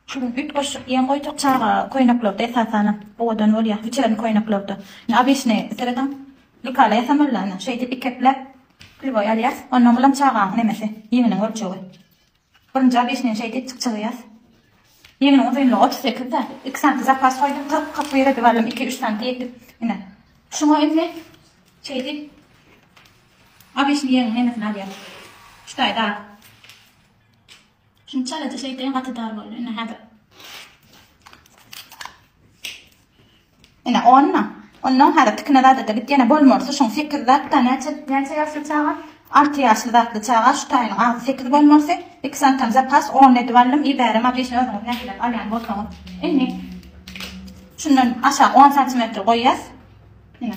Şu gün üýtgeşik ýeň goýjak çaga köýneklerde esasanam owadan bolýar. Wiçerin köýneklerde. Indi obişni serediň. Likala ýasamalylar ine. Şeýdip ikepläp kriwoý alýas. Ondan bulam çagaň nemesi, ýeňiniň ölçegi. Birinji obişnini şeýdip çyzýas. Ýeňiniň uzynlygy 38 dä. 2 santi zapas goýdum. 40 41 edip aldym. 2-3 santi ýetip. Ine. Şuňa indi şeýdip obişni ýeňiň nemesini alýas. Şu taýda. Şuny çalaja şeýdeýin gaty dar boldy. Ine häzir. Ine onna. Ondan häzir tikine zada da git ýene bolmarsa şuň 8 zatda näçe näçe ýaşly çaga? 6 ýaşly zatly çaga şu taýynyň agzy 8 bolmarsa 2 santam zapas 10 edip aldym. Ibärem obişni özüňiz nähilek alýan bolsaňyz. Indi şundan aşak 10 santimetr goýýas. Ine.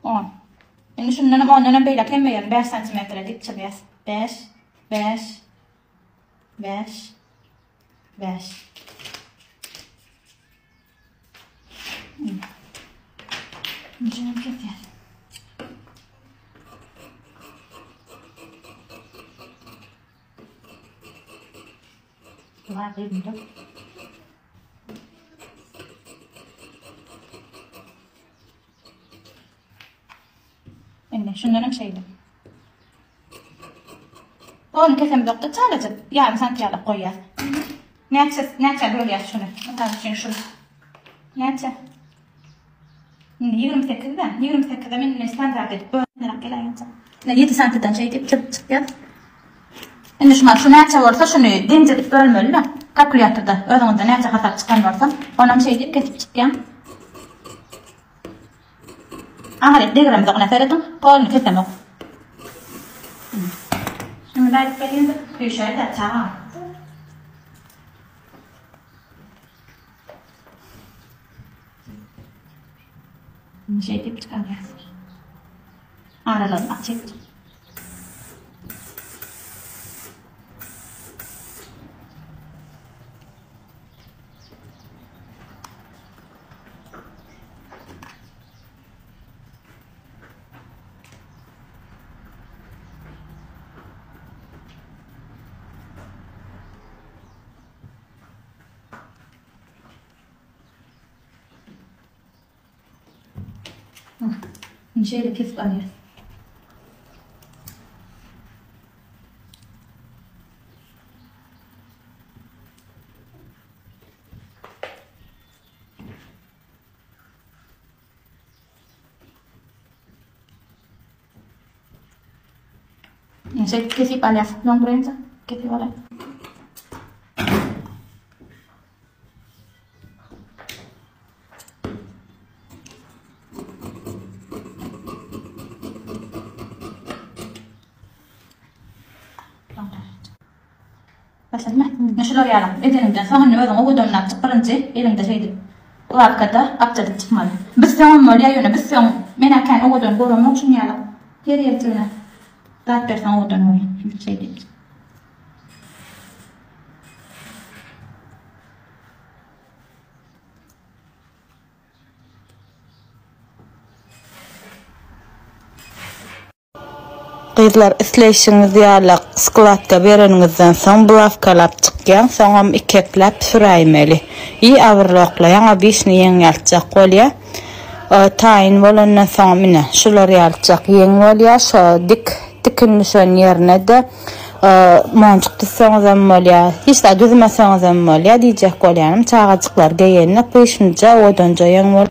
10. Indi şundanam ondanam beýleki hemme ýerini 5 santimetre dik çyzýas. 5 5 5 5 Ucunu kesýär. Var elimde. Indi şundan hem şeýle. Ony kesemzokda çalaja ýarym santi ýalak goýýas. Näçe näçe bölýäs şuny? Mysal üçin şu. Näçe? Indi 28 de, 28-e men indi standart edip bölüp geläýinçe. Indi 7 santiden şeýdip çyzyp çykýas. Indi şuna şu näçe bolsa şuny deňje edip bölmeli-de. Kalkulýatorda özüňizde näçe hasap çykan bolsa, onam şeýdip kesip çykýan. Aňryk degremizok ine serediň, goluny kesemok. Şuny da aýdyp gelýändir. Süýşäýdä çaga. Şeýdip çykarýas. Aralaryny açyp. Şeýle kesip alýas. Şeýdip kesip alýas. Doňduraýynça kesip alaý. Başladymy? Ine şular ýaly. Edeniňden soň indi özüň owadanlap çyk birinji eliňde şeýdip gladkada gapjadyp çykmaly. Bitseňem bolýar ýöne bitseň men-ä kän owadan göremok şuny ýaly. Her ýerjigine zat berseň owadan bolýar. Şeýdip. Gyzlar isleýşiňiz ýaly skladka bereniňizden soň bulawkalap çykýaň soňam ikepläp süräýmeli i awurloklaýaň obişni ýeňňeltjek bolýa taýyn bolandan soňam ine şular ýalyjak ýeň bolýa şo dik tikin düşen ýerine-de monjuk düzseňizem bolýa hiç zat düzmeseňizem bolýa diýjek bolýanym çagajyklar geýende pyşynja owadanja ýeň bol.